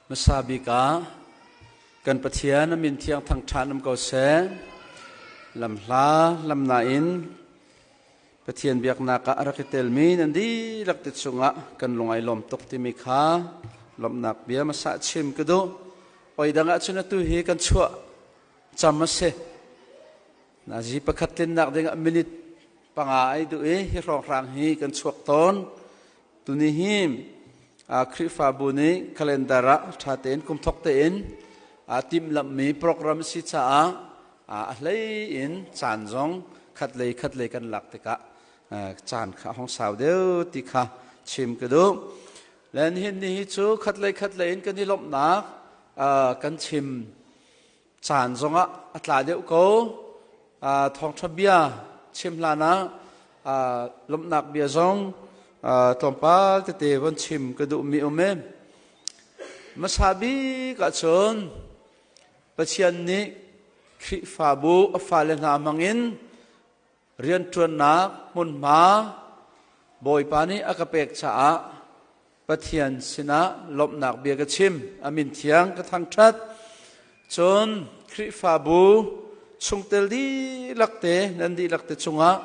Hmasa bik ah kan Pathian a min thiang thangṭhat um ko seh. Lamhla lamna in Pathian biaknak ah a rak i telmi nan dihlak te chungah kan lung ai lawm tuk timi kha lawmhnak bia hmasa chim ka duh. Oi dang ahcun atu hi kan chuah cam a si. Nazi pakhat tlinnak dingah minute panga ai duh i hi hrawnghrang hi kan chuak tawn. Tuni hi Khrihfabu nih calendar ah ṭha tein kum thok tein timhlamhmi program a si caah a hlei in caan zong khatlei khatlei kan lak tikah caan kha a hung sau deuh ti kha chim ka duh. Le nihin ni hi cu khatlei khatlei in kan i lawmhnak kan chim caan zongah a tla deuh ko. Thawngṭha bia chim hlan ah lawmhnak bia zong tlawmpal tete von chim ka duhmi um e. Hmasa bik ahcun Pathian nih Khrihfabu a fale hna hmangin rianṭuannak hmunhma Bawipa nih a ka pek caah Pathian sinah lawmhnak bia ka chim. A min thiang ka thangṭhat. Cun Khrihfabu chungtel dihlak te nan dihlak te cungah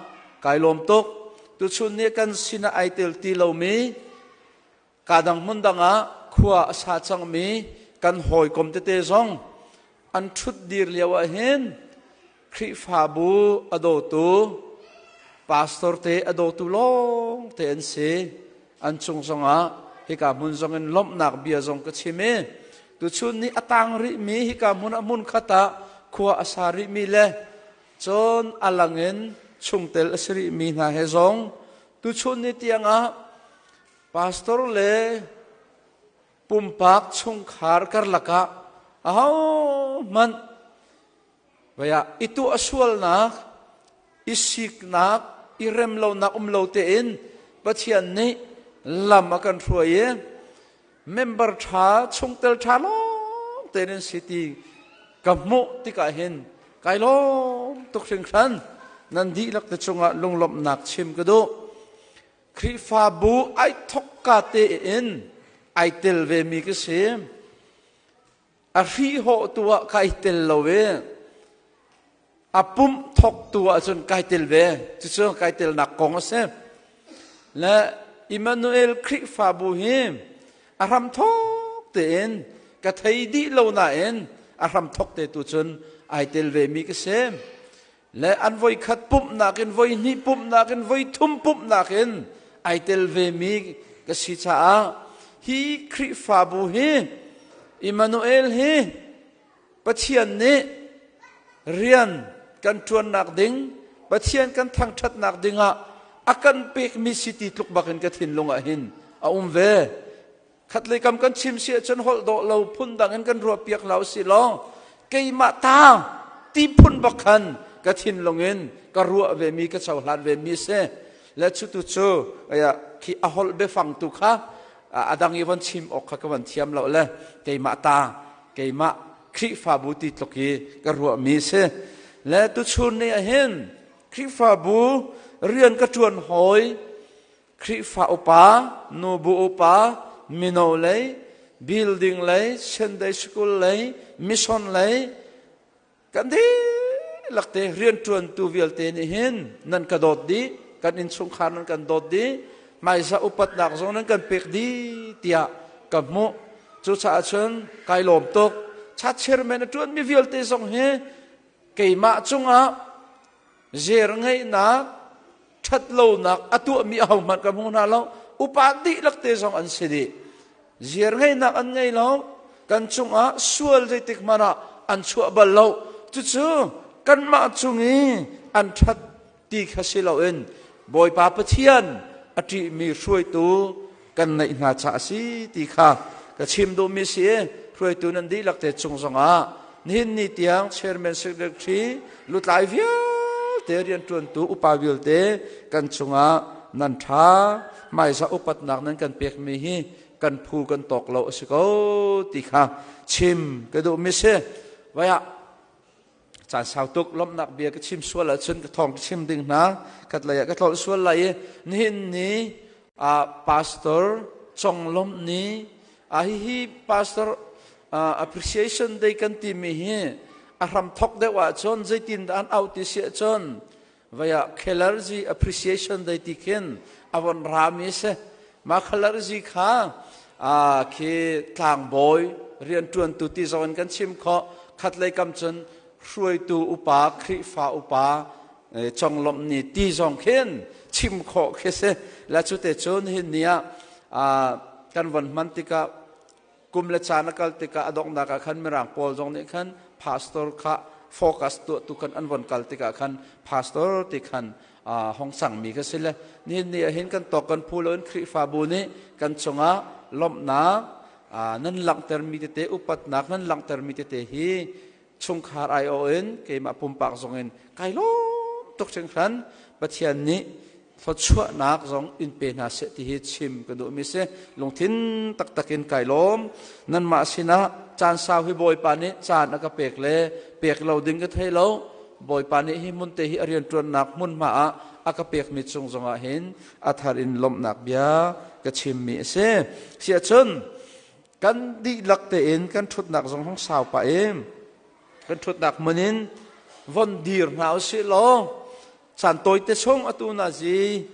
kai lawm tuk. Tuchun ni kan sinah ai tel ti lomi Kadang hmun dang ah khua a sa cangmi kan hawikom tete zong an ṭhutdir lio ah hin Khrihfabu a dawtu pastor te a dawtu lawng te an si. An cung zongah hika hmun zong in lawmhnak bia zong ka chim i tuchun ni a tang rihmi hika hmun ah hmun khat ah khua a sa rihmi le cun a lang in chungtel a si rihmi hna he zong tuchun ni tiangah Pastor le pumpak chungkhar karlak ah ahohmanh vaya i tuah sualnak, i siknak, i remlonak um lo tein Pathian nih lam a kan hruai i member ṭha, chungtel ṭha lawng tein an si ti ka hmuh tikah hin kai lawm tuk hringhran. Nan dihlak te cungah lunglawmhnak chim ka duh. Khrihfabu ai thokka tein ai tel vemi ka si. A hrihhawh tu ah kai tel lo i a pumh thok tu ahcun kai tel ve. Cucu kai telnak kong a si. Le Emmanuel Khrihfabu hi a hram thok tein ka thei dih lo nain a hram thok te tu cun ai tel vemi ka si. Le an voi khat pumhnak in voi hnih pumhnak in voi thum pumhnak in ai tel vemi ka si caah hi Khrihfabu hi Emmanuel hi Pathian nih rian kan ṭuannak ding Pathian kan thangṭhatnak dingah a kan pekmi si ti tluk bakin ka thinlung ah hin a um ve. Khatlei kam kan chim si ahcun holh dawh lo phun dang in kan ruah piak hlah usih law keimah ta ti phun bak khan ka thinlung in ka ruah ve mi ka cohlan ve mi si. Le cu tu cu aya khi a holh biafang tu kha a dang i von chim awk kha ka von thiam lo le keimah ta keimah Khrihfabu ti tluk i ka ruah mi si. Le tuchun ni ahhin Khrihfabu rian ka ṭuan hawi Khrihfa upa, nubu upa, mino lei, building lei, Sunday school lei, mission lei, kan dihlak te rianṭuantu vialte nih hin nan ka dawt dih, kan innchungkhar nan kan dawt dih, hmaisa upatnak zong nan kan pek dih tiah ka hmuh. Cucaah cun kai lawm tuk. Cha chairman a ṭuanmi vialte zong hi keimah cungah zer ngeihnak ṭhatlonak a tuahmi ahohmanh ka hmu hna lo. Upa dihlak te zong an si dih. Ziar ngeihnak an ngei lo. Kan cungah sual zeitik hmanh ah an chuah bal lo. Cucu kanmah cung i an ṭhat ti kha si loin Bawipa Pathian a ṭihmi hruaitu kan neih hna caah a si ti kha ka chim duhmi si. Hruaitu nan dihlak te cung zongah nihin ni tiang chairman secretary lutlai vialte rianṭuantu upa vialte kan cungah nan ṭha hmaizah upatnak nan kan pekmi hi kan phu kan tawk lo a si ko ti kha chim ka duhmi si. Vaiah caan sau tuk lawmhnak bia ka chim sual ahcun ka thawng ka chim ding hna khat lei ah ka tlolh sual lai i nihin ni pastor conglawmh ni hihi pastor. Appreciation Day kan timi hi a hram thok deuh ahcun zeitin dah an auh ti si ahcun vaya Khelarzi Appreciation Day ti khin a von rami si. Mah Khelarzi kha khi tlangbawi rianṭuantu ti zong in kan chim khawh. Khatlei kam cun hruaitu upa, Khrihfa upa conglawmh ni ti zong khin chim khawh khi si. La cu te cun hin ni ah kan von hman tikah kum le caan a kal tikah a donghnak ah khan mirang pawl zong nih khan pastor kha focus tuah tu khan an von kal tikah khan pastor ti khan hong sangmi kha si le nihin ni ah hin kan tawk kan phu lo in Khrihfabu nih kan cungah lawmhnak nan langhtermi tete upatnak nan langhtermi tete hi chungkhar aiawh in keimah pumpak zong in kai lawm tuk hringhran. Pathian nih thluachuahnak zong in pe hna seh ti hi chim ka duhmi si. Lungthin taktak in kai lawm. Nanmah sinah caan sau hi Bawipa nih caan a ka pek le pek lo ding ka thei lo. Bawipa nih hi hmun te hi a rianṭuannak hmunhma ah a ka pekmi cung zongah hin a thar in lawmhnak bia ka chimmi a si. Siahcun kan dihlak tein kan ṭhutnak zong hong sau pah i kan ṭhutnak hmun in von dir hna usih law caan tawite chung atu na zi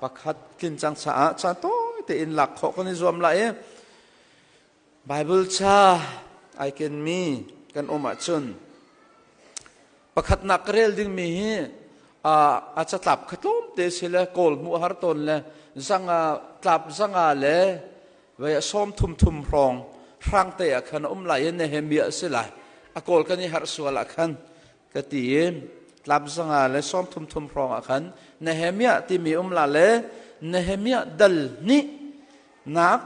pakhat tlin cang caah caan tawi tein lak khawh kan i zuam lai i Bible ca ai kenmi kan um ahcun pakhatnak ka rel dingmi hi a catlap kha tlawmte si le kawl hmuh har tawn le zanga tlap zanga le vei a sawm thum thum hrawng hrang te ah khan a um lai i Nehemiah a si lai. A kawl kan i harh sual ah khan ka ti i tlap zanga le sawm thum thum hrawng ah khan Nehemiah timi um la le Nehemiah dal hnih nak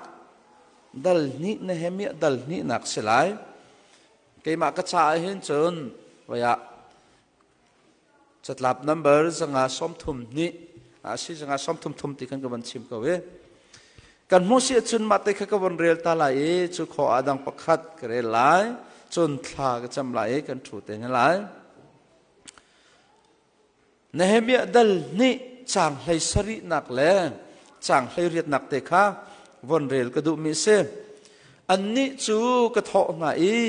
dal hnih Nehemiah dal hnih nak si lai. Keimah ka caah hin cun vei ah Catlap number 532 a si 533 thum ti khan ka van chim ko i kan hmuh si ahcun mah te kha ka von rel ta lai i cu khaw ah dang pakhat ka rel lai, cun thla ka cam lai i kan thu te hna lai. Nehemiah dal nih caang hlei sarihnak le caang hlei riatnak te kha von rel ka duhmi a si. Annih cu ka thawh hna i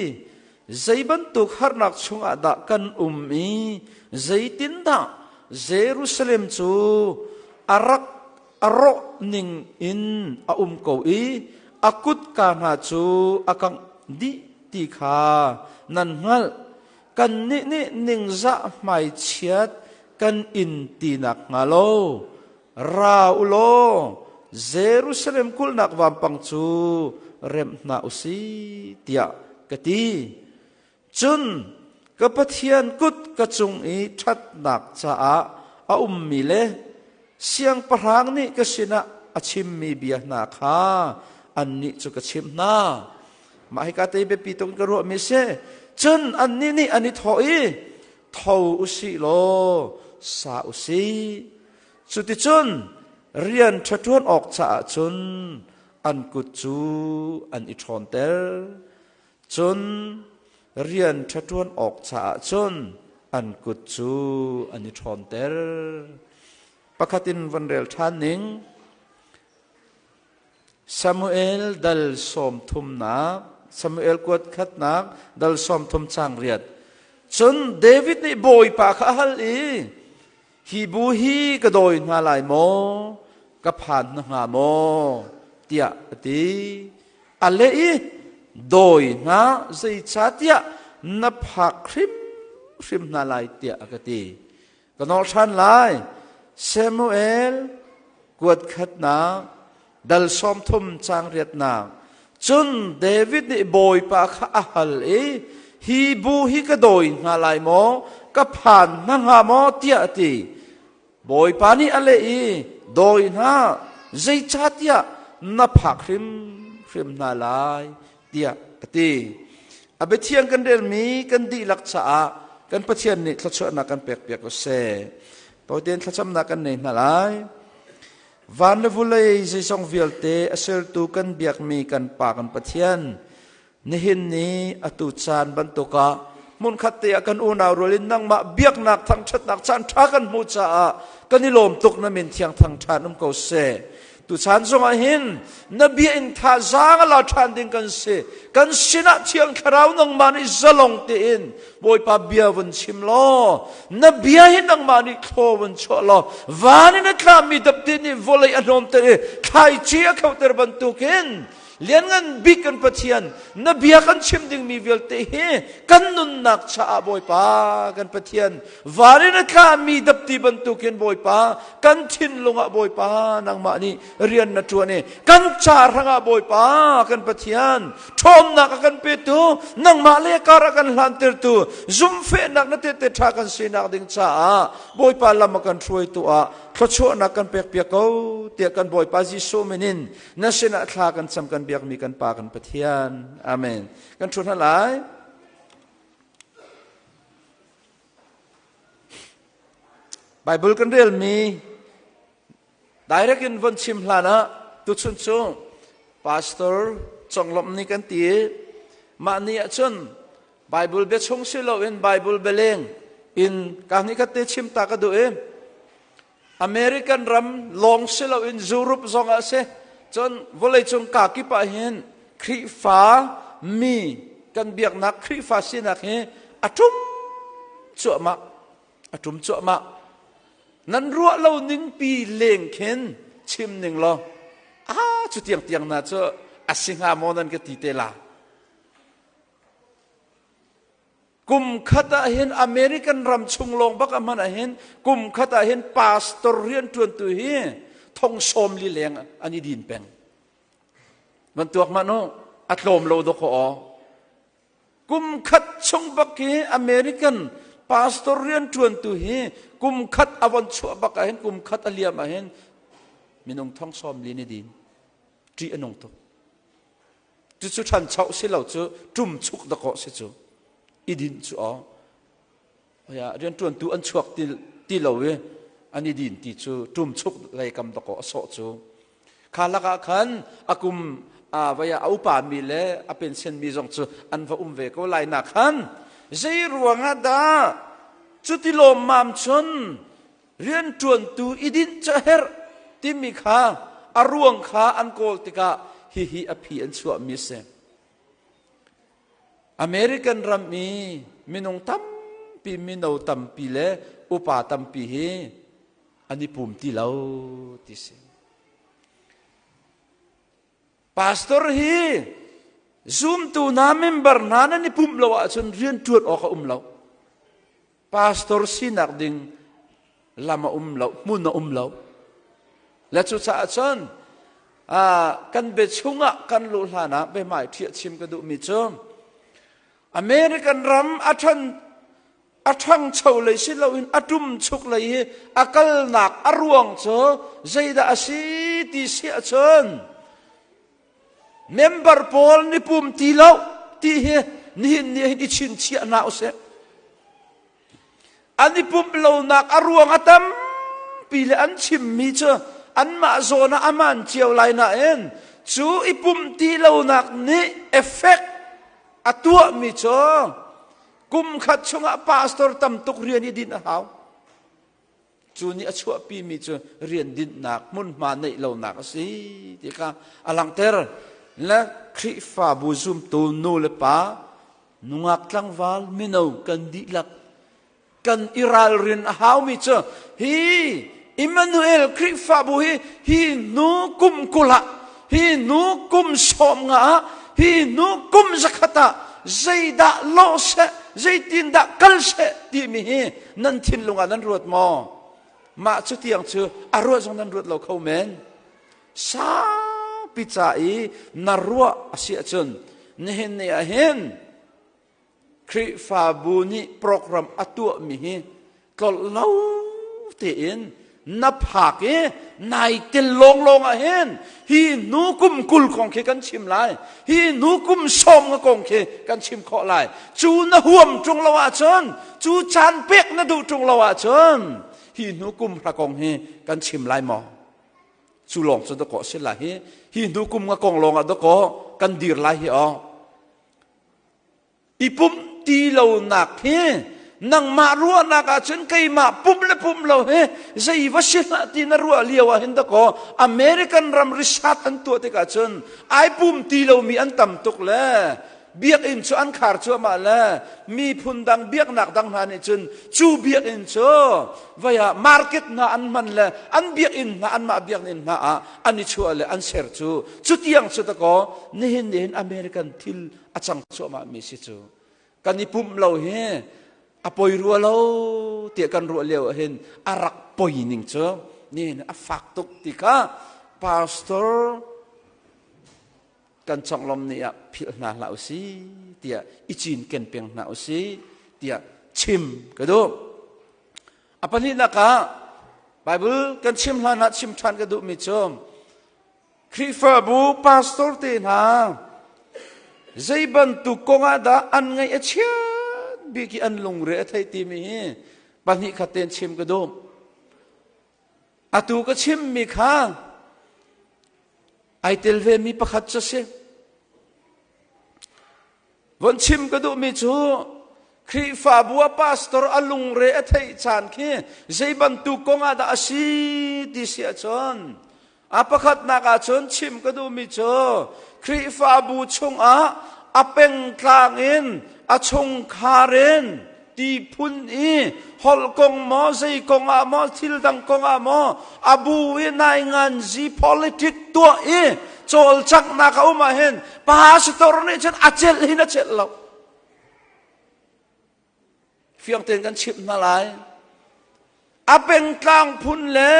zei bantuk harnak chungah dah kan um i zeitindah Jerusalem cu a rak a rawh ning in a um ko i a kutka hna cu a kangh dih ti kha nan hngalh. Kannih nih ningzah hmaichiat kan in ti nakhnga lo ra u law Jerusalem kulhnak vampang cu remh hna u si tiah ka ti. Cun ka Pathian kut ka cung i ṭhatnak caah a ummi le siangpahrang nih ka sinah a chimmi bia hna kha annih cu ka chimh hna. Mah hika te biapi tuk in ka ruahmi si. Cun annih nih an i thawh i tho u sih law sa u sih. Cuticun rian ṭha ṭuan awk caah cun an kut cu an i ṭhawnter. Cun rian ṭha ṭuan awk caah cun an kut cu an i ṭhawnter. Pakhat in von rel ṭhan ning. Samuel dal sawm thumnak, Samuel kuat khatnak dal 30 caang riat. Cun David nih Bawipa kha a hal i, hi bu hi ka dawi hna lai maw, ka phan hna hnga maw, tiah a ti. A leh i, dawi hna, zeicahtiah na phak hrimhrim hna lai, tiah a ka ti. Ka nawl ṭhan lai. Samuel kuat khatnak dal 30 caang riatnak. Cun David nih Bawipa kha a hal i, hi bu hi ka dawi hna lai maw, ka phan hna hnga maw, tiah a ti. Bawipa nih a leh i, dawi hna, zeicahtiah na phak hrimhrim hna lai, tiah a ti. A biathiang kan relmi kan dihlak caah kan Pathian nih thluachuahnak kan pekpiak ko seh. Tawitein thlacamnak kan nei hna lai. Van le vulei zeizong vialte a sertu kan biakmi kan Pa kan Pathian, nihin ni atu caan bantuk ah hmunkhat te ah kan unau rual in nangmah biaknak thangṭhatnak caan ṭha kan hmuh caah kan i lawm tuk. Na min thiang thangṭhan um ko seh. Tuchan zongah hin na bia in thazaang a la ṭhan ding kan si. Kan sinah Thiang Thlarau nangmah nih zalong tein Bawipa bia vun chim law, na bia hi nangmah nih thlaw vun chuah law, van in a tlami dapti nih vawlei a hnawmter i thlaici a khohter bantukin Lianngan bik kan Pathian, na bia kan chim dingmi vialte hi kan nunnak caah Bawipa kan Pathian, van in a tlami dapti bantukin Bawipa, kan thinlung ah Bawipa nangmah nih rian na ṭuan i kan ca hrangah Bawipa kan Pathian, ṭhawnnak a kan petu, nangmah le kar a kan hlantertu, zumhfehnak na tehte ṭha kan sinak ding caah Bawipa lam a kan hruaitu ah thluachuahnak kan pekpiak ko tiah kan Bawipa Jesuh min in na sinah thla kan cam kan biakmi kan Pa kan Pathian. Amen. Kan ṭhu hna lai. Bible kan relmi direct in von chim hlan ah tuchun cu pastor conglawmh ni kan ti mah ni ahcun Bible bia chung si loin Bible beleng in ka ni khat te chim ta ka duh i American ram lawng si loin Europe zong ah si. Cun vawleicung ka kip ah hin Khrihfa mi kan biaknak Khrihfa sinak hi a ṭum cuahmah. A ṭum cuahmah. Nan ruah lo ning pi leng khin chim ning law ah cu tiang tiang na cu a si hnga maw nan ka ti te la. Kum khat ah hin American ram chung lawng bak a hman ah hin kum khat ah hin pastor rianṭuantu hi thong sawm li leng an i din peng. Van tuak hmanh u, a tlawm lo dawkaw aw. Kum khat chung bak hi American pastor rianṭuantu hi kum khat a von chuah bak ah hin kum khat a liam ah hin minung thong sawm li ni din. Ṭih a nung tuk. Cucu ṭhancho si lo cu ṭumchuk dakaw si cu i dinh cu aw. Rianṭuantu an chuak ti, ti lo i an i din ti cu ṭumchuk lei kam dakaw a sawh cu. Kha lakah khan a kum a vai a upa mi le a pension mi zong cu an va um ve ko lai na khan zei ruangah dah cuti lawmmam cun rianṭuantu i dinh cu a herh timi kha a ruang kha an kawl tikah hihi a phi an chuahmi a si. American ram i minung tampi, mino tampi le upa tampi hi an i pum ti lo ti si. Pastor hi zumtu hna member hna nan i pumh lo ahcun rianṭuan awk a um lo. Pastor sinak ding lam a um lo, hmun a um lo. Le cucaah cun kan bia chungah kan luh hlan ah biahmai ṭhiah chim ka duhmi cu American ram a ṭhan a ṭhangcho lei si loin a ṭumchuk lei hi a kalnak a ruang cu zeidah a si ti si ahcun Member pawl ni pum ti lo ti hi nihin ni hin i chinchiah hna usih. An i pumh lonak a ruang a tampi le an chimmi cu anmah zawn ah aman cio lai nain cu i pumh ti lonak nih effect a tuahmi cu kum khat chungah pastor tam tuk rian i dinh a hau. Cu nih a chuahpimi cu rian dinhnak hmunhma neih lonak a si ti kha a langhter. Le Khrihfabu zumtu nu le pa, nungak tlangval, mino kan dihlak kan i ralrin a haumi cu hi Emmanuel Khrihfabu hi hi nu kum 20 ah hi nu kum 50 ah hi nu kum 100 ah zeidah lawh seh zeitindah kal seh timi hi nan thinlung ah nan ruat maw? Mah cu tiang cu a ruah zong nan ruat lo kho men. Saupi ca i na ruah a si ahcun nihin ni ah hin Khrihfabu nih program a tuahmi hi tlolh lo tein na phak i nai tel lawnglawng ah hin hi nu kum 20 kong khi kan chim lai hi nu kum 10 nga kong khi kan chim khawh lai cu na huam ṭung lo ahcun cu caan pek na duh ṭung lo ahcun hi hnu kum hra kong hi kan chim lai maw cu lawng cu dakaw si lai hi hi hnu kum nga kong lawng ah dakaw kan dir lai hi aw I pumh ti lonak hi Nangmah ruahnak ahcun keimah pum le pum lo hi zei va si hlah ti na ruah lio ah hin dakaw American ram risat an tuah tikah cun ai pum ti lomi an tam tuk le biakinn cu an khar cuahmah le miphun dang biaknak dang hna nih cun cu biakinn cu vai ah market hna an hman le an biakinn hna anmah biakinn hna ah an i chuah le an ser cu cutiang cu dakaw nihin nihin American thil a cang cuahmah mi si cu. Kan i pumh lo hi a poi rua lo tiah kan ruah lio ah hin a rak poi ning cu nihin a fak tuk ti kha pastor kan conglom ni ah philh hna hlah usih tiah i cinken peng hna usih tiah chim ka duh. A pahnihnak ah Bible kan chim hlan ah chim ṭhan ka duhmi cu Khrihfabu pastor te hna zei bantuk kong ah dah an ngaih a chiat bik i an lungre a theih timi hi pahnih khat tein chim ka duh. Atu ka chimmi kha ai tel vemi pakhat cu si. Von chim ka duhmi cu Khrihfabu a pastor a lungre a theih caan khi zei bantuk kong ah dah a si ti si ahcun a pakhatnak ahcun chim ka duhmi cu Khrihfabu chungah a pengtlang in a chungkhar in ti phun i holh kong maw zei kong ah maw thil dang kong ah maw a bu i nainganzi politic tuah i cawlcanghnak a um ah hin pastor nih cun a celh hin a celh lo. Fiang tein kan chimh hna lai. A pengtlang phun le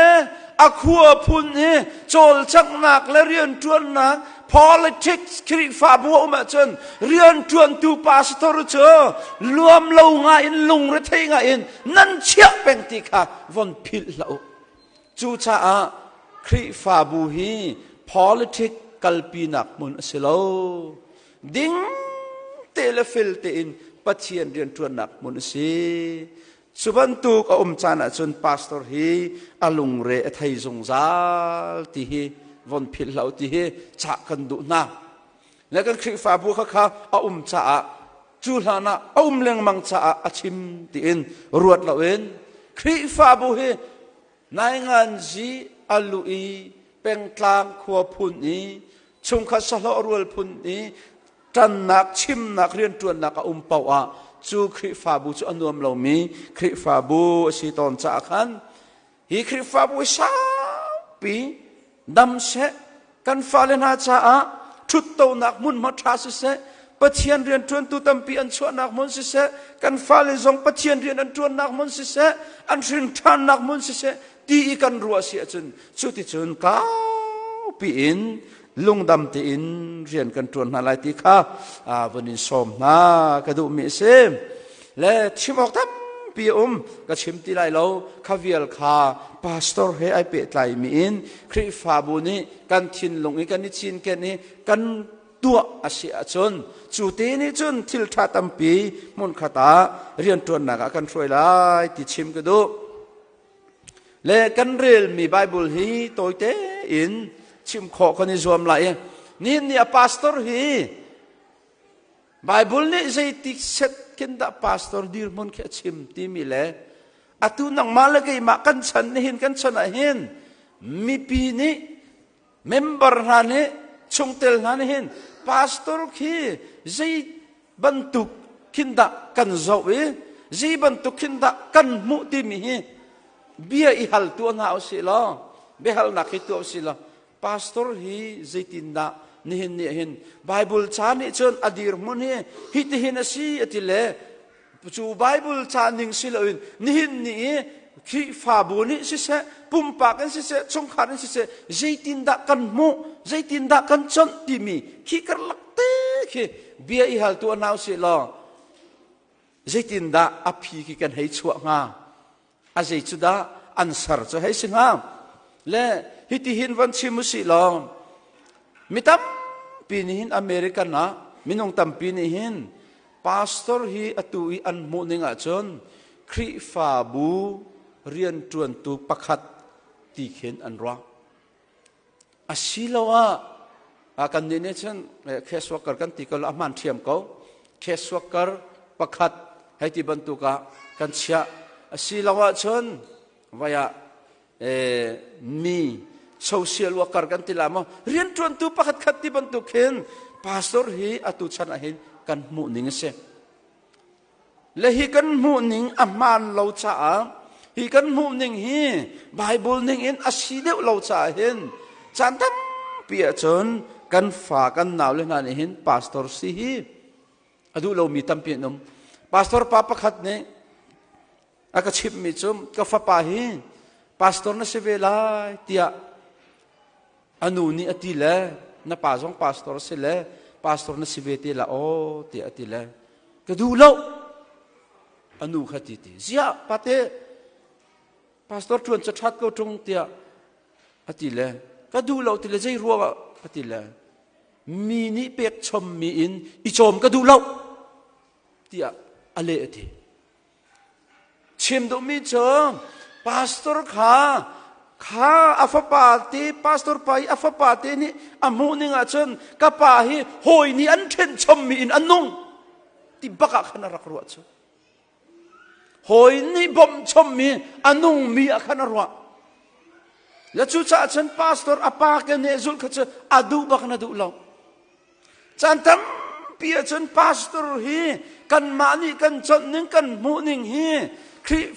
a khua phun i cawlcanghnak le rianṭuannak politics Khrihfabu a um ahcun rianṭuantu pastor cu luam lo ngai in lungrethei ngai in nan chiah peng ti kha von philh hlah u. Cucaah Khrihfabu hi politic kalpinak hmun a si lo. Ding te le fel tein Pathian rianṭuannak hmun a si. Cu bantuk a um caan ahcun pastor hi a lungre a thei zungzal ti hi von philh hlah ti hi cah kan duh hna. Le kan Khrihfabu kha kha a um caah cu hlan ah a um lengmang caah a chim tiin ruat loin Khrihfabu hi nainganzi a lu i pengtlang khua phun i chungkhat sahlawh rual phun i ṭannak chimnak rianṭuannak a um paoh ah cu Khrihfabu cu a nuam lomi Khrihfabu a si tawn caah khan hi Khrihfabu hi saupi dam seh, kan fale hna caah ṭhuttonak hmunhma ṭha siseh, Pathian rianṭuantu tampi an chuahnak hmun siseh, kan fale zong Pathian rian an ṭuannak hmun siseh, an hrin ṭhannak hmun siseh, ti i kan ruah si ahcun cuticun kaupi in lungdam tein rian kan ṭuan hna lai ti kha vun in sawm hna ka duhmi a si. Le chim awk tampi a um, ka chim ti lai lo. Kha vial kha pastor he ai pehtlaimi in Khrihfabu nih kan thinlung i kan i cinken i kan tuah a si ahcun cu te nih cun thil ṭha tampi hmunkhat ah rianṭuannak ah kan hruai lai ti chim ka duh. Le kan relmi Bible hi tawite in chim khawh kan i zuam lai i nihin ni a pastor hi Bible nih zeitik set khin dah pastor dirhmun khi a chim timi le atu nangmah le keimah kan chan nihin kan chan ah hin mipi nih member hna nih chungtel hna nih hin pastor khi zei bantuk khin dah kan zoh i zei bantuk khin dah kan hmuh timi hi bia i hal tuah hna usih law biahalnak hi tuah usih law pastor hi zeitindah nihin ni hin Bible ca nih cun a dirhmun hi hitihin a si a ti le cu Bible ca ning si loin nihin ni i Khrihfabu nih siseh pumpak in siseh chungkhar in siseh zeitindah kan hmuh zeitindah kan conh timi khi karlak te khi bia i hal tu hna usih law zeitindah a phi khi kan hei chuah hnga? A zei cu dah an ser cu hei si hnga? Le hitihin von chim usih law mi tampi nih hin American ah minung tampi nih hin pastor hi atu i an hmuh ning ahcun Khrihfabu rianṭuantu pakhat ti khin an ruah. Asiloah kannih nih cun case worker kan ti ko lo, a hmaan ṭhiam ko. Case worker pakhat hei ti bantuk ah kan chiah. Asilo ahcun vai ah mi social worker kan ti la maw, rianṭuantu pakhat khat ti bantuk khin pastor hi atu chan ah hin kan hmuh ning a si. Le hi kan hmuh ning a hmaan lo caah, hi kan hmuh ning hi Bible ning in a si deuh lo caah hin caan tampi ahcun kan fa kan nau le hna nih hin pastor si hi a duh lomi tampi an um. Pastor pa pakhat nih a ka chimhmi cu, ka fapa hi pastor na si ve lai tiah a nu nih a ti le, na pa zong pastor si le pastor na si ve te la aw tiah a ti le, ka duh lo a nu kha ti ti. Ziah pate, pastor ṭuan ca ṭhat ko ṭung tiah a ti le, ka duh lo ti le, zei ruangah a ti le, mi nih pek chommi in i cawm ka duh lo tiah a leh a ti. Chim duhmi cu pastor kha kha a fapa te, pastor pa i a fapa te nih a hmuh ning ahcun ka pa hi hawi nih an ṭhen chommi in a nung ti bak ah khan a rak ruah cu. Hawi nih bawmh chommi a nungmi ah khan a ruah. Le cucaah cun pastor a pa ke nih zulh kha cu a duh bak na duh lo. Caan tampi ahcun pastor hi kanmah nih kan conh ning kan hmuh ning hi Khrih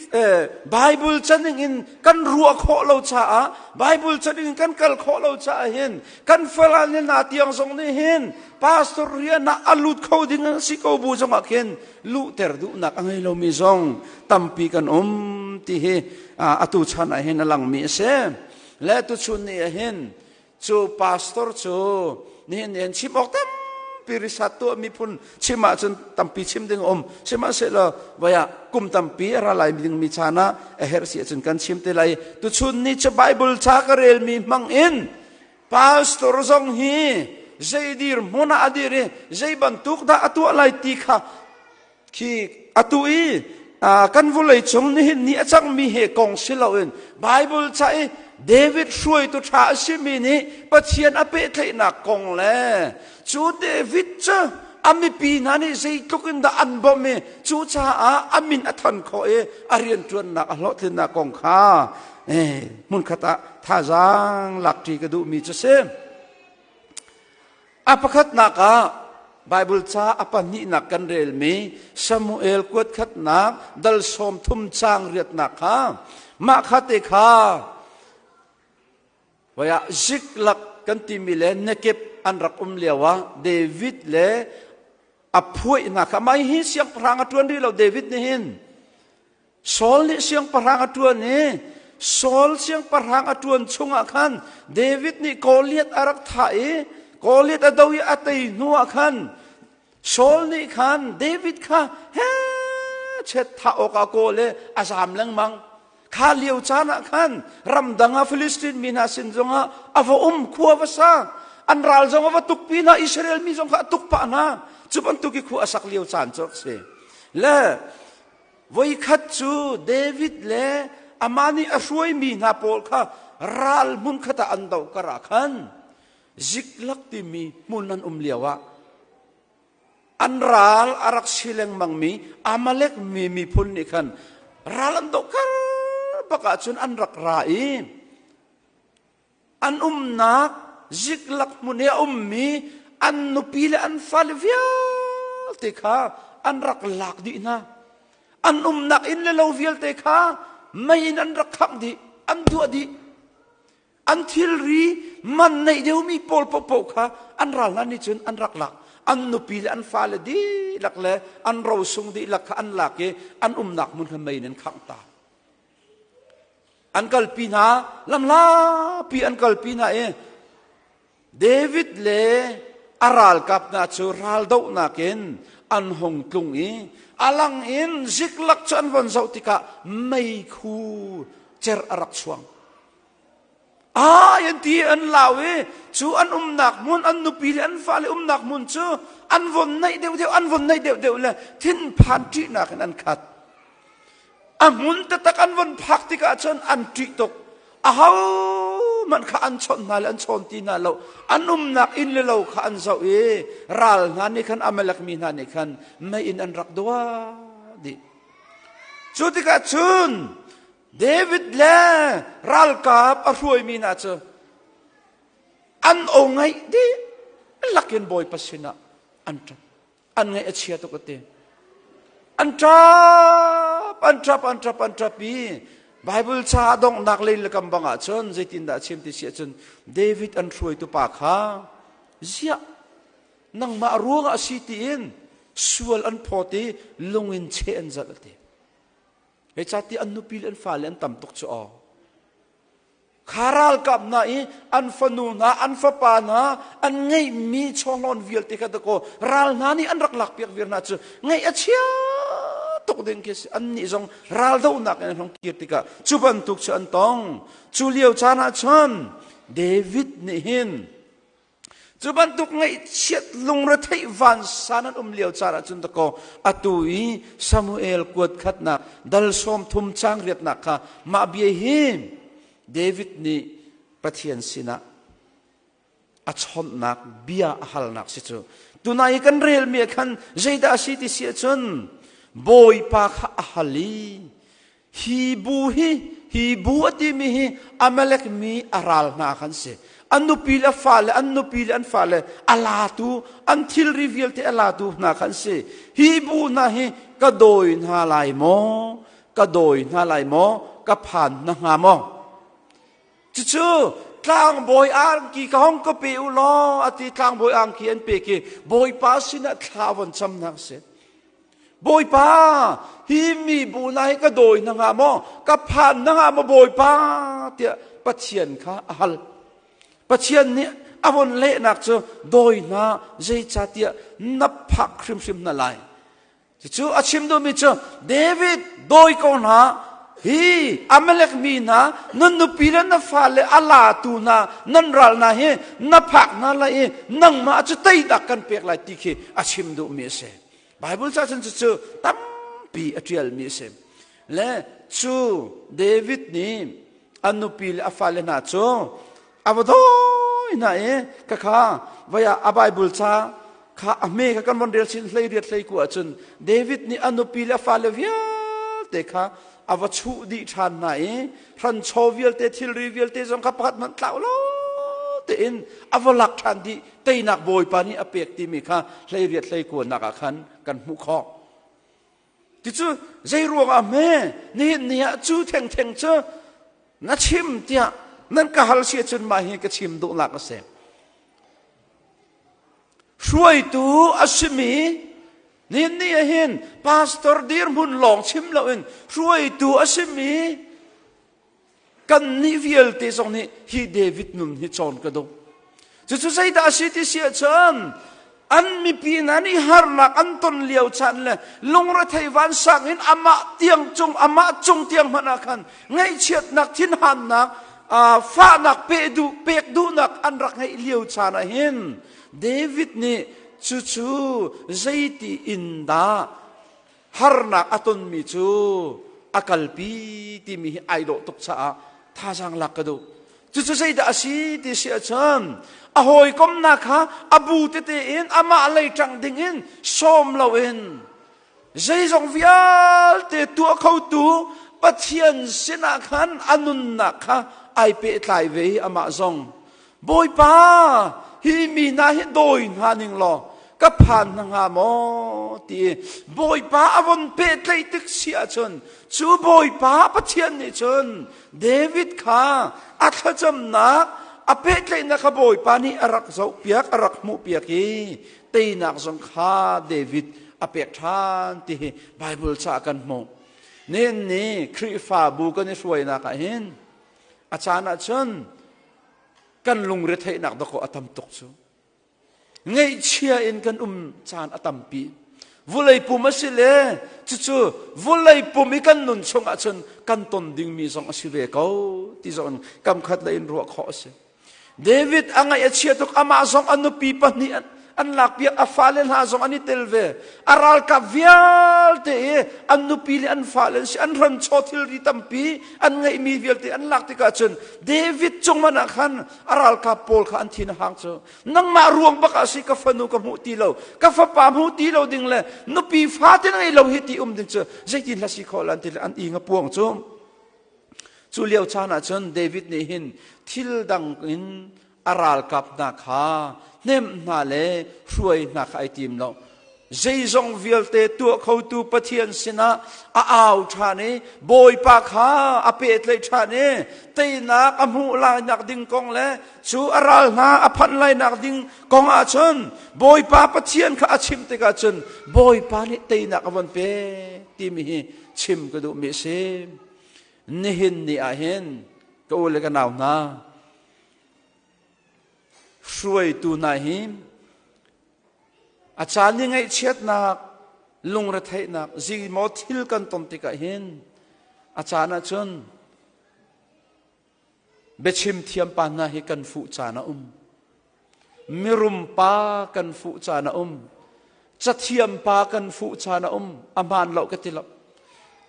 Bible caning in kan ruah khawh lo caah, Bible caning in kan kal khawh lo caah hin kan fala ni na tiang zong nih hin pastor rian ah a lut kho ding an si ko bu zong ah khin luhter duhnak a ngei lomi zong tampi kan um ti hi atu chan ah hin a langmi a si. Le tuchun ni ah hin cu pastor cu nihin ni chim awk tampi risat tuah miphun chim ahcun tampi chim ding um. Sihmanhsehlaw vaya kum tampi a ra lai ding mi chan ah a herh si ahcun kan chim te lai. Tuchun ni cu Bible ca ka rel mi hmang in pastor zong hi zei dir hmun ah a dir i zei bantuk dah a tuah lai ti kha khi atu i kan vawlei cung nihin ni a cangmi he kong si loin Bible ca i David hruaitu ṭha a simi nih Pathian a pehtlaihnak kong le cu David cu a mipi hna nih zeitluk in dah an bawmh i cucaah a min a than khawh i a rianṭuannak a hlawhtlinnak kong kha hmunkhat ah thazaang lakṭi ka duhmi cu si. A pakhatnak ah Baibal ca a pahnihnak kan relmi Samuel kuatkhatnak dal 30 caang riatnak kha, mah kha te kha vaya Ziklak kan timi le Nekeb an rak um lio ah David le a phuai hna kha. Mah hi siangpahrang a ṭuan rih lo David nih hin. Saul nih siangpahrang a ṭuan i Saul siangpahrang a ṭuan chungah khan David nih Goliath a rak thah i Goliath a do i a tei hnuah khan Saul nih khan David kha he chet thah awkah kawl i a zam lengmang. Kha lio caan ah khan ramdang ah Philistine mi hna sin zongah a va um, khua va sa. An ral zong a va tukpi hna, Israel mi zong kha a tuk pah hna. Cu bantuk i khua a sak lio caan cu a si. Le Voikhat cu David le amah nih a hruaimi hna pawl kha ral hmunkhat ah an doh kar ah khan Ziklak timi hmun an um lioah an ral a rak si lengmangmi Amalek mi miphun nih khan ral an doh kar bak ahcun an rak ra i an umnak Ziklak hmun i a ummi an nupi le an fale vialte kha an rak lak dih hna. An umnak inn le lo vialte kha mei in an rak khangh dih, an duah dih. An thilri man neih deuhmi pawl paohpaoh kha an ral hna nih cun an rak lak. An nupi le an fale dihlak le an rosung dihlak kha an lak i an umnak hmun kha mei in an khangh ta. An kalpi hna, lamhlapi an kalpi hna i David le a ralkap hna cu raldohnak in an hung tlung i a lang in Ziklak cu an von zoh tikah meikhu cer a rak chuang. Ai an ti, an lau i cu an umnak hmun, an nupi le an fale umnak hmun cu an von naih deuhdeuh, an von naih deuhdeuh le thinphan ṭihnak in an khat. A hmun taktak an von phak tikah cun an ṭih tuk. Ahohmanh kha an chawnh hna le an chawn ti hna lo. An umnak inn le lo kha an zoh i ral hna nih khan, Amalek mi hna nih khan mei in an rak duah dih. Cu tikah cun David le ralkap a hruaimi hna cu an o ngaih dih lakin Bawipa sinah an ṭap. An ngaih a chia tuk a ti. An ṭap, an ṭap, an ṭap, an ṭap i Bible ca donghnak lei le kam bang ah cun zeitindah a chim ti si ahcun David an hruaitu pa kha ziah nangmah ruangah a si tiin sual an phawt i lungin cheh an zalh a ti. Zeicahtiah an nupi le an fale an tam tuk cu aw. Kha ralkap hna i an fanu hna, an fapa hna, an ngeihmi chawhlawn vialte kha dakaw ral hna nih an rak lakpiak viar hna cu ngaih a chia tuk ding khi si. Annih zong raldohnak in an hung kir tikah cu bantuk cu an tong. Cu lio caan ah cun David nih hin Cu bantuk ngaihchiat lungretheih vansan an um lio caan ahcun dakaw atu i Samuel kuat khatnak dal sawm thum cang riatnak kha mah bia hi David nih Pathian sinah a chawnhnak bia a halnak si cu. Tunai i kan relmi ah khan zeidah a si ti si ahcun Bawipa kha a hal i Hi bu hi hi bu a timi hi Amalek mi a ral hna khan si. An nupi le fale, an nupi le an fale a latu, an thilri vialte a latu hna khan si. Hi bu hna hi ka dawi hna lai maw? Ka dawi hna lai maw? Ka phan hna hnga maw? Cucu tlangbawi angki ka hong ka pe u law a ti tlangbawi angki an pek i Bawipa sinah thla von camnak si. Bawipa, hi mi bu hna hi ka dawi hna hnga maw? Ka phan hna hnga maw Bawipa? tiah Pathian kha a hal. Pathian nih a von lehnak cu dawi hna zeicahtiah na phak hrimhrim hna lai. Cucu a chim duhmi cu David dawi ko hna hi Amalek mi hna nan nupi le na fale a latu hna nan ral hna hi na phak hna lai i nangmah cu teinak kan pek lai ti khi a chim duhmi a si. Bible ca cun cucu tampi a ṭialmi a si. Le cu David nih a nupi le a fale hna cu a va dawi hna i khakha vai ah a Bible ca kha a hme kha kan von rel chin hlei riat hlei ku ahcun David nih a nupi le a fale vialte kha a va chuh dih ṭhan hna i hranchaw vialte thilri vialte zong kha pakhat hmanh tlau lo tein a va lak ṭhan dih teinak Bawipa nih a pek timi kha hleiriat hleikuanak ah khan kan hmuh khawh. Ticu zei ruangah hme nihin ni ah cu thengtheng cu na chim tiah nan ka hal si ahcun mah hi ka chim duhnak a si. Hruaitu a simi nihin ni ah hin pastor dirhmun lawng chim loin hruaitu a simi Kannih vialte zong nih hi David nun hi cawn ka duh. Cucu zeidah a si ti si ahcun an mipi hna nih harnak an ton lio caan le lungrethei vansang in amah tiang cung amah cung tiang hmanh ah khan ngaihchiatnak thinhannak fahnak pe duh pek duhnak an rak ngeih lio caan ah hin David nih cucu zeiti in dah harnak a tonmi cu a kalpi timi hi ai dawh tuk caah thazaang lak ka duh. Cucu zeidah a si ti si ahcun a hawikomnak kha a bu tete in amah lei ṭang ding in sawm loin zeizong vialte tuah khotu Pathian sinah khan a nunnak kha ai pehtlai ve i amah zong Bawipa, hi mi hna hi dawi hna ning law ka phan hna hnga maw ti i Bawipa a von pehtlaih tik si ahcun cu Bawipa Pathian nih cun David kha a thlacamnak a pehtlaihnak kha Bawipa nih a rak zohpiak a rak hmuhpiak i teinak zong kha David a pek ṭhan ti hi Bible ca kan hmuh. Nihin ni Khrihfabu kan i hruainak ah hin a caan ah cun kan lungretheihnak dakaw a tam tuk cu ngaihchia in kan um caan a tampi vulei pum a si le cucu vulei pum i kan nun chung ahcun kan ton dingmi zong a si ve ko ti zong kam khat le in ruah khawh a si David a ngaih a chia tuk amah zong a nupi pahnih an An lakpiak a fale hna zong an i tel ve. A ralkap vialte i an nupi le an fale an si an hranchaw thilri tampi an ngeihmi vialte an lak tikah cun David cung man ah khan a ralkap pawl kha an thin a hang cu. Nangmah ruang bak ah si ka fanu ka hmuh ti lo, ka fapa hmuh ti lo ding le nupi fate ngei lo hi ti um ding cu zeitin hla si khawh lan ti le an ing a puang cu. Cu lio caan ah cun David nih hin thil dang in a ralkap hna kha hnemh hna le hruai hna kha ai tim lo. Zeizong vialte tuah khotu Pathian sinah a au ṭhan i Bawipa kha a pehtlaih ṭhan i teinak a hmuh lainak ding kong le cu a ral hna a phanh lainak ding kong ah cun Bawipa Pathian kha a chimh tikah cun Bawipa nih teinak a von pek timi hi chim ka duhmi a si. Nihin ni ah hin ka u le ka nau hna hruaitu hna hi a caan i ngaihchiatnak lungretheihnak zimaw thil kan ton tikah hin a caan ah cun Biachim thiam pa hna hi kan fuh caan a um. Mirum pa kan fuh caan a um. Cathiam pa kan fuh caan a um. A hmaan lo ka ti lo.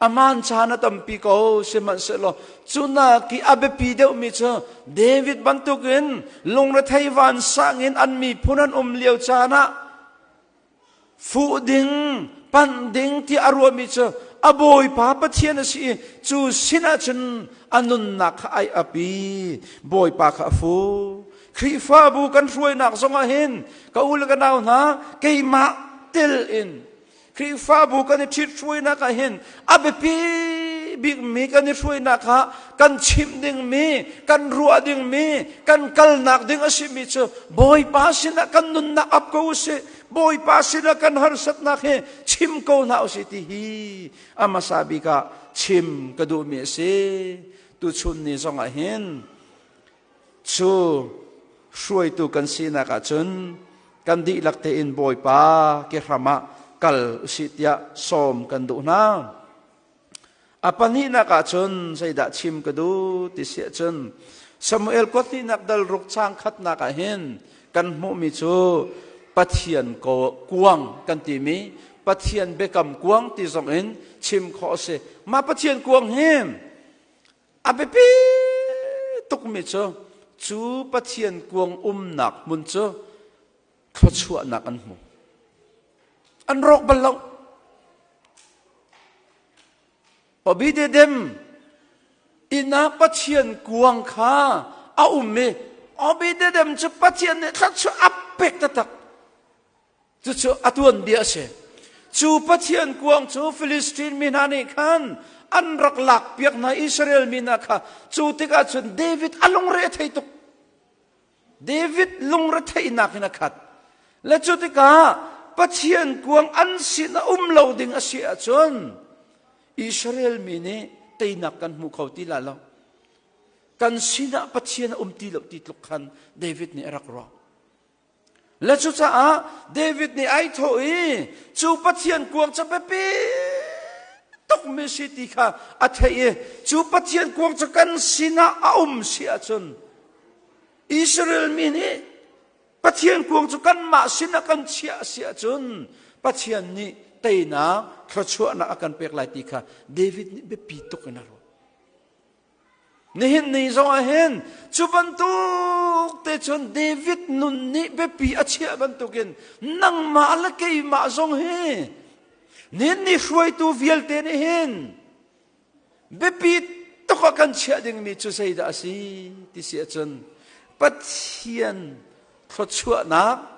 A hmaan caan a tampi ko sihmanhsehlaw cu nak i a biapi deuhmi cu David bantukin lungrethei vansang in an miphun an um lio caan ah fuh ding panh ding ti a ruahmi cu a bawipa Pathian a si i cu sinah cun a nunnak kha ai ap i bawipa kha a fu Khrihfabu kan hruainak zongah hin ka u le ka nau hna keimah tel in Khrihfabu kan i ṭhit hruainak ah hin a biapi bikmi kan i hruainak ah kan chimh dingmi kan ruah dingmi kan kalnak ding a simi cu Bawipa sinah kan nunnak ap ko usih Bawipa sinah kan harsatnak hi chim ko hna usih ti hi a hmasa bik ah chim ka duhmi a si. Tuchun ni zongah hin cu hruaitu kan sinak ahcun kan dihlak tein Bawipa ke hram ah kal usih tiah sawm kan duh hna. A pahnihnak ahcun zeidah chim ka duh ti si ahcun Samuel kuathnihnak dal ruk chang khatnak ah hin kan hmuhmi cu Pathian kuang kan timi Pathian biakam kuang ti zong in chim khawh a si. Mah Pathian kuang hi a biapi tukmi cu cu Pathian kuang umnak hmun cu thluachuahnak an hmu. An rawk bal lo. Obededem inn ah Pathian kuang kha a um i Obededem cu Pathian nih thluachuah a pek taktak. Cucu a tuanbia a si. Cu Pathian kuang cu Philistine mi hna nih khan an rak lakpiak hna Israel mi hna kha cu tikah cun David a lungre a thei tuk. David lungretheihnak in a khat. Le cu tikah Pathian kuang an sin a um lo ding a si ahcun Israel mi nih teinak kan hmu kho ti la lo. Kan sinah Pathian a um ti lo ti tluk khan David nih a rak ruah. Le cucaah David nih ai thawh i cu Pathian kuang cu biapi tukmi si ti kha a theih i cu Pathian kuang cu kan sinah a um si ahcun Israel mi nih Pathian kuang cu kanmah sinah kan chiah a si ahcun Pathian nih teinak thluachuahnak a kan pek lai ti kha David nih biapi tuk in a ruah. Nihin ni zong ah hin cu bantuk te cun David nun nih biapi a chiah bantukin nangmah le keimah zong hi nihin ni hruaitu vialte nih hin biapi tuk ah kan chiah dingmi cu zeidah a si ti si ahcun Pathian thluachuahnak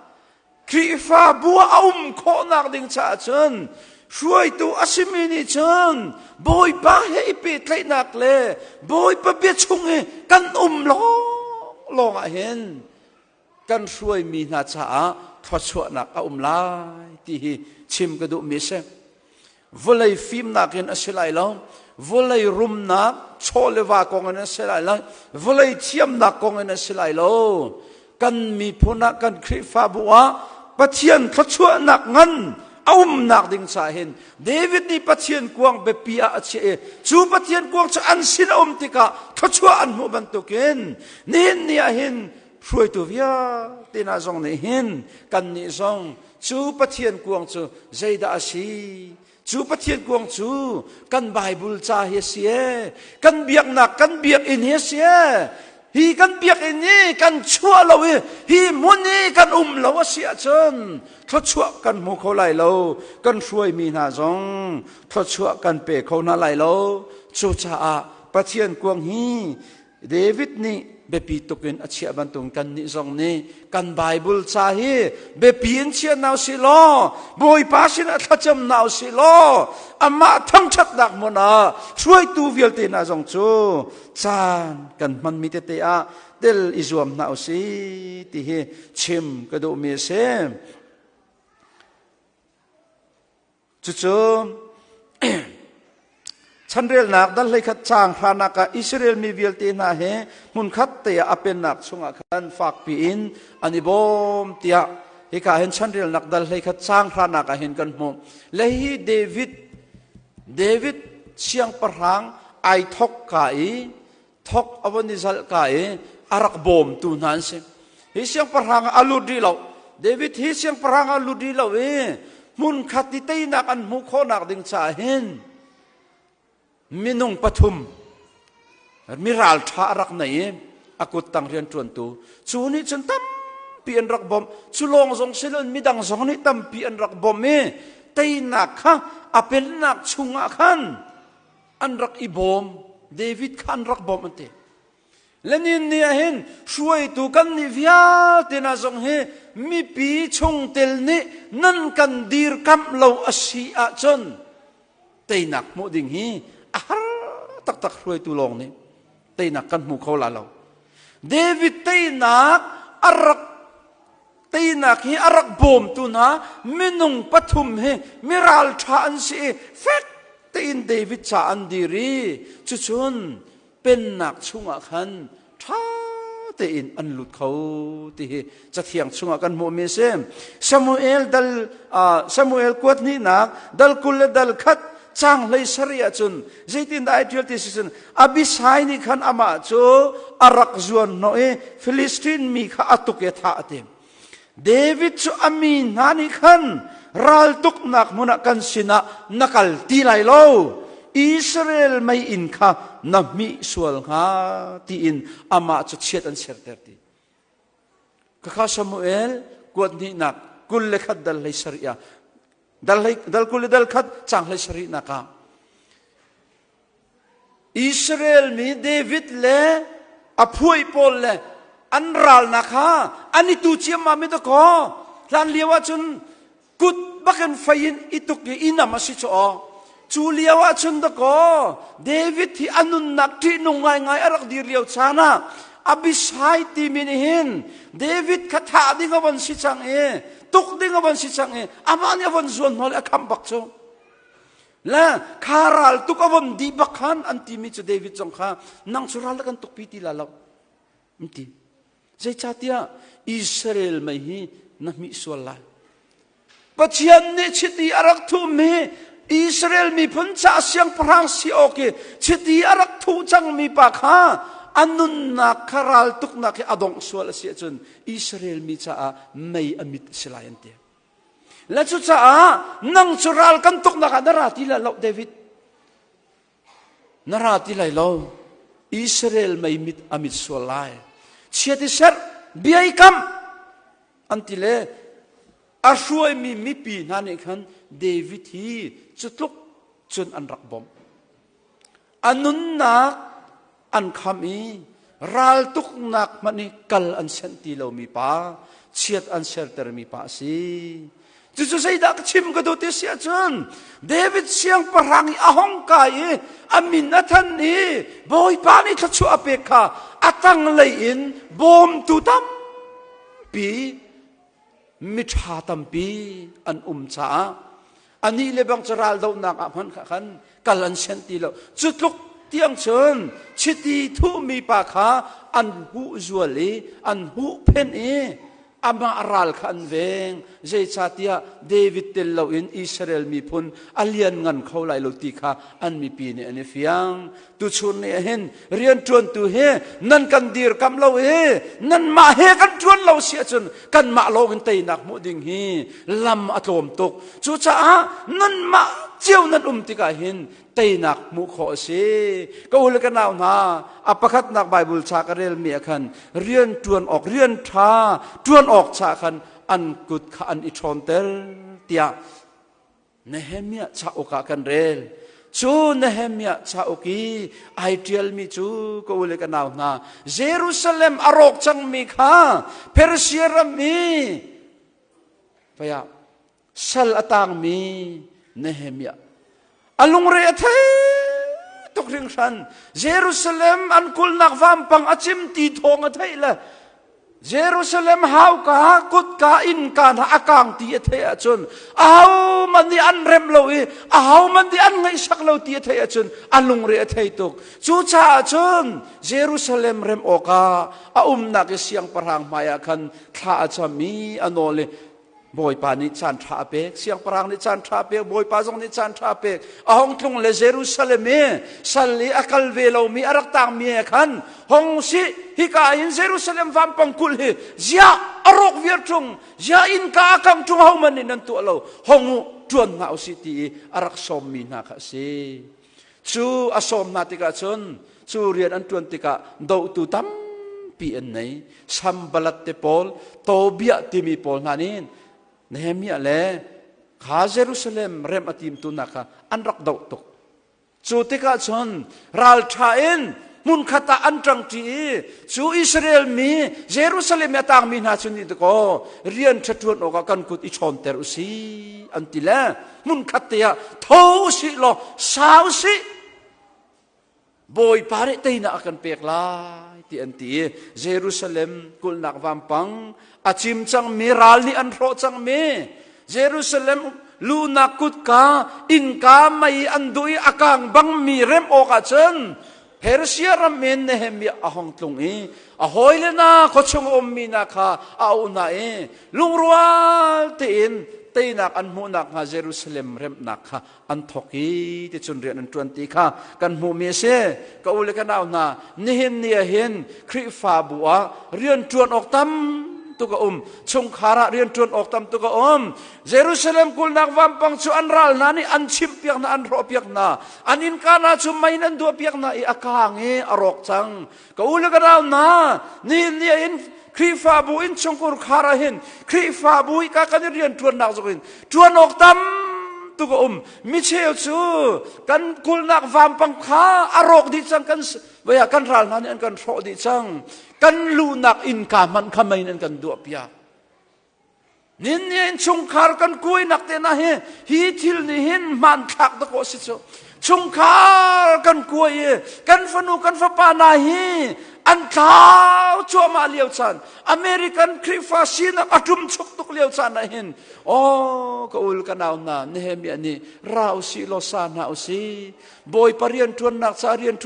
Khrihfabu ah a um khawhnak ding caah cun hruaitu a simi nih cun Bawipa he i pehtlaihnak le Bawipa bia chung i kan um lawnglawng ah hin kan hruaimi hna caah thluachuahnak a um lai ti hi chim ka duhmi a si. Vawlei fimnak in a si lai lo. Vawlei rumnak, chaw le va kong in a si lai lo. Vawlei thiamnak kong in a si lai lo. Kan miphun ah, kan Khrihfabu ah Pathian thluachuahnak ngan a umnak ding caah hin David nih Pathian kuang biapi ah a chiah i cu Pathian kuang cu an sin a um tikah thluachuah an hmuh bantukin nihin ni ah hin. Hruaitu vialte hna zong nih hin kannih zong cu Pathian kuang cu zeidah a si? Cu Pathian kuang cu kan Bible ca hi a si ee. Kan biaknak kan biakinn hi a si ee. Hi kan biakinn hi kan chuah lo i hi hmun hi kan um lo a si ahcun thluachuah kan hmu kho lai lo. Kan hruaimi hna zong thluachuah kan pe kho hna lai lo. Cucaah Pathian kuang hi David nih biapi tuk in a chiah bantuk kannih zong nih kan Bible ca hi biapi in chia hna usih law Bawipa sinah thlacam hna usih law amah thangṭhatnak hmun ah hruaitu vialte hna zong cu caan kan hmanmi tete ah tel i zuam hna usih ti hi chim ka duhmi a si. Cucu chanrelnak dal hleikhat caang hranak ah Israel mi vialte hna he hmunkhat te ah a pennak chungah khan fakpi in an i bawm tiah hika hin chanrelnak dal hleikhat caang hranak ah hin kan hmuh. Le hi David David siangpahrang ai thok ka i thok a von i zalh ka i a rak bawmtu hna an si. Hi siangpahrang ah a lut rih lo. David hi siangpahrang ah a lut rih lo i hmunkhat i teinak an hmuh khawhnak ding caah hin minung pathum mi ralṭha a rak nei i a kuttang rianṭuantu cu nih cun tampi an rak bawmh. Cu lawng zong si loin midang zong nih tampi an rak bawmh i teinak kha a pennak chungah khan an rak i bawm. David kha an rak bawmh an ti. Lenin nih ah hin hruaitu kan nih vialte na zong hi mipi chungtel nih nan kan dirkamh lo a si ahcun teinak hmuh ding hi a har taktak. Hruaitu lawng nih teinak kan hmu kho la lo. David teinak a rak teinak hi a rak bawmtu hna minung pathum hi miral ṭha an si i fek tein David ca an dir i cucun pennak chungah khan ṭha tein an lut kho ti hi cathiang chungah kan hmuhmi a si. Samuel dal Samuel kuat hnihnak dal 20 le dal 1 cang 17 ahcun zeitindah ai ṭial ti si cun Abishai nih khan amah cu a rak zuan hnawh i Filistin mi kha a tuk i a thah a ti. David cu a mi hna nih khan raltuknak hmun ah kan sinah na kal ti lai lo, Israel mei-inn kha na hmih sual hnga tiin amah cu chiat an serter ti. Khakha Samuel kuat hnihnak 21 dal 17 ah dal 20 le dal 1 cang 17 nak ah Israel mi David le a phuai pawl le an ralnak kha an i tu ciammam i dakaw hlan lio ahcun kut bakin fei in i tuk i i nam a si cu aw. Cu lio ahcun dakaw David hi a nunnak ṭihnung ngaingai a rak dir lio caan ah Abishai timi nih hin David kha thah ding a von si cang i tuk ding a von si cang i amah nih a von zuan hnawl i a khamh bak cu. Le kha ral tuk a von dih bak khan an timi cu David zong kha nang cu ral kan tukpi ti la lo an ti. Zeicahtiah Israel mei hi na hmih sual lai. Pathian nih chiti a rak thuhmi Israel miphun ca siangpahrang si awk i chiti a rak thuh cangmi pa kha a nunnak kha ral tuknak hi a dongh sual a si ahcun Israel mi caah mei a mit a si lai an ti. Le cucaah nang cu ral kan tuknak ah na ra ti lai lo David. Na ra ti lai lo. Israel mei mit a mit sual lai. Chiat i serh, bia i kam an ti le a hruaimi mipi hna nih khan David hi cu tluk cun an rak bawmh. A nunnak an kham i raltuknak hmanh i kal an senh ti lomi pa, chiat an sertermi pa a si. Cucu zeidah ka chim ka duh ti si ahcun David siangpahrang i a hong kai i a min a than i Bawipa nih thluachuah a pek kha a tanglei in bawmtu tampi miṭha tampi an um caah anih le bang cu raldohnak ah hmanh khan kal an sianh ti lo. Cu tluk tiang cun chiti thuhmi pa kha an huh zual i an huhphenh i. Amah ral kha an veng. Zeicahtiah David tel loin Israel miphun a lianngan kho lai lo ti kha an mipi nih an i fiang. Tuchun ni ahhin rianṭuantu hi nan kan dirkamh lo i nanmah he kan ṭuan lo si ahcun kanmah lawng in teinak hmuh ding hi lam a tlawm tuk. Cucaah nanmah cio nan um tikah hin teinak hmuh khawh a si. Ka u le ka nau hna, a pakhatnak Bible ca ka relmi ah khan rian ṭuan awk, rian ṭha ṭuan awk cha khan an kut kha an i ṭhawnter tiah Nehemiah cauk ah kan rel. Cu Nehemiah cauk i ai ṭialmi cu ka u le ka nau hna, Jerusalem a rawk cangmi kha Persia ram i paya sal a tangmi Nehemiah a lungre a thei tuk hringhran. Jerusalem an kulhnak vampang a cim ti thawng a theih le Jerusalem hauka kutka innka hna a kang ti a theih ahcun ahohmanh nih an rem lo i ahohmanh nih an ngaihsak lo ti a theih ahcun a lungre a thei tuk. Cucaah cun Jerusalem rem awkah a umnak i siangpahrang hmaiah khan thla a cam i a nawl i Bawipa nih caan ṭha a pek, siangpahrang nih caan ṭha a pek, Bawipa zong nih caan ṭha a pek. A hong tlung le Jerusalem i sal i a kal ve lomi a rak tangmi he khan hong si hika hin Jerusalem vampang kulh hi ziah a rawk viar ṭung, ziah innka a kang ṭung hohmanh nih nan tuah lo, hong u ṭuan hna usih ti i a rak sawmmi hna kha a si. Cu a sawm hna tikah cun cu rian an ṭuan tikah dohtu tampi an nei. Sambalat te pawl, Tobiah timi pawl hna nih Nehemiah le kha Jerusalem rem a timtu hna kha an rak doh tuk. Cu tikah cun ralṭha in hmunkhat ah an ṭangṭi i cu Israel mi Jerusalem i a tangmi hna cu nih dakaw rian ṭha ṭuan awkah kan kut i ṭhawnter u si an ti le hmunkhat te ah tho usih law sa usih Bawipa nih teinak a kan pek lai ti an ti i Jerusalem kulhnak vampang a cim cangmi ral nih an hrawh cangmi Jerusalem luhnak kutka innka mei an duh i a kang bangmi rem awkah cun Persia ram in Nehemiah a hong tlung i a hawile hna khuachung a ummi hna kha a auh hna i lungrual tein teinak an hmuhnak hnga Jerusalem remnak kha an thawk i ticun rian an ṭuan ti kha kan hmuhmi a si. Ka u le ka nau hna, nihin ni ah hin Khrihfabu ah rian ṭuan awk tam tuk a um. Chungkhar ah rian ṭuan awk tam tuk a um. Jerusalem kulhnak vampang cu an ral hna nih an chimhpiak hna, an hrawhpiak hna. An innka hna cu mei in an duahpiak hna i a kaang i a rawk cang. Ka u le ka nau hna, nihin ni ah hin Khrihfabu innchungkhar khar ah hin Khrihfabu i ka kan i rian ṭuannak zong in ṭuan awk tam tuk a um. Micheu cu kan kulhnak vampang kha a rawk dih cang, kan vei ah kan ral hna nih an kan hrawh dih cang. Kan luhnak innka hmanh kha mei in an kan duahpiak. Nin ni innchungkhar kan kuainak te na hi hi thil nih hin hmanthlak dakaw si cu. Chungkhar kan kuai i kan fanu kan fapa hna hi an tlau cuahmah lio caan American Khrihfa sinak a ṭum chuk tuk lio caan ah hin aw ka ul ka nau hna Nehemiah nih ra usih law sa hna usih Bawipa rian ṭuannak ca rian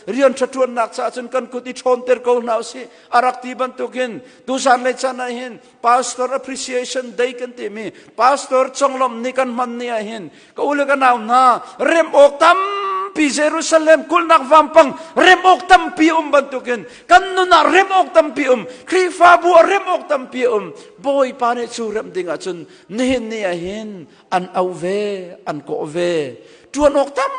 rian ṭha ṭuannak caah cun kan kut i ṭhawnter ko hna usih a rak ti bantukin tuzan lei caan ah hin Pastor Appreciation Day kan timi Pastor conglawmh ni kan hman ni ah hin ka u le ka nau hna rem awk tampi Jerusalem kulhnak vampang rem awk tampi um bantukin kan nun ah rem awk tampi um Khrihfabu ah rem awk tampi um Bawipa nih cu rem ding ah cun nihin ni ah hin an auh ve an kawh ve ṭuan awk tam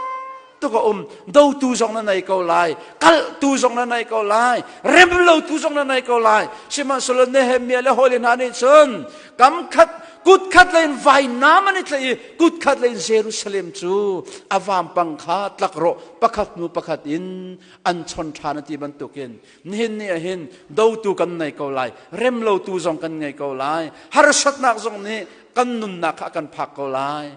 tuk a um dotu zong na nei ko lai kalhtu zong na nei ko lai rem lotu zong na nei ko lai sihmanhsehlaw Nehemiah le hawile hna nih cun kam khat kut khat lein vainam an i tlaih i kut khat lein Jerusalem cu a vampang kha tlak rawh pakhat hnu pakhat in an chon ṭhan a ti bantukin nihin ni ah hin dotu kan nei ko lai rem lotu zong kan ngei ko lai harsatnak zong nih kan nunnak kha a kan phak ko lai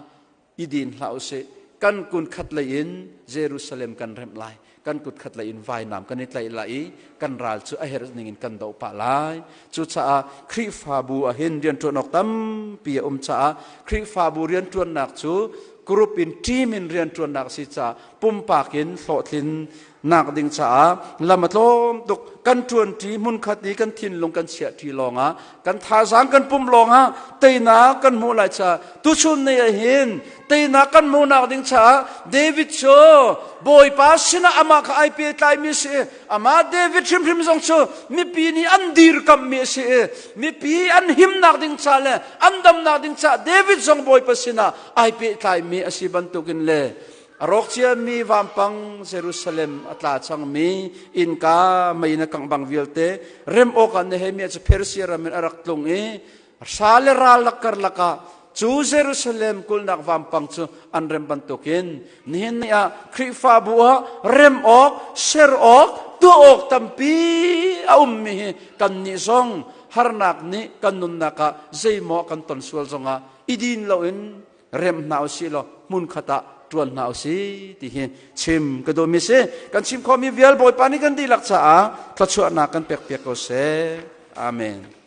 i din hlah usih kan kun khat lei in Jerusalem kan remh lai kan kut khat lei in vainam kan i tlaih lai i kan ral cu a herh ning in kan doh pah lai. Cucaah Khrihfabu ah hin rianṭuan awk tampi a um caah Khrihfabu rianṭuannak cu group in team in rianṭuannak a si caah pumpak in hlawhtlin. nak ding caah lam a tlawm tuk. Kan ṭuanṭi hmunkhat i kan thinlung kan chiahṭi lawngah, kan thazaang kan pum lawngah teinak kan hmuh lai caah tuchun ni ah hin teinak kan hmuhnak ding caah David cu Bawipa sinah amah kha ai pehtlaimi si. Amah David hrimhrim zong cu mipi nih an dirkamhmi a si i mipi an himnak ding ca le an damnak ding caah David zong Bawipa sinah ai pehtlaimi a si bantukin le a rawk ciami vampang Jerusalem a tla cangmi innka mei in a kangh bang vialte rem awkah Nehemiah cu Persia ram in a rak tlung i hra le ral lak karlak ah cu Jerusalem kulhnak vampang cu an rem bantukin nihin ni ah Khrihfabu ah rem awk, ser awk, tuah awk tampi a ummi hi kannih zong harnak nih kan nunnak ah zeimaw kan ton sual zongah i din loin rem hna usih law hmunkhat ah ṭuan hna usih ti hi chim ka duhmi si. Kan chim khawhmi vial Bawipa nih kan dihlak caah thluachuahnak kan pekpiak ko seh. Amen.